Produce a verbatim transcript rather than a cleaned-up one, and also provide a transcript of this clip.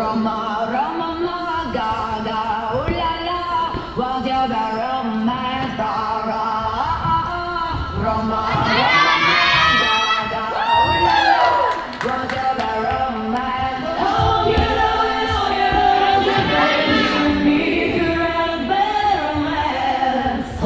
Roma, Roma, ma, ga, ga, ooh la la, what about romance, rah, rah, ah, ah, ah. Roma, Roma, ma, ga, ga, ooh la la, what about romance? Oh, you know it, oh, you know it, you know it, you need to have a better romance.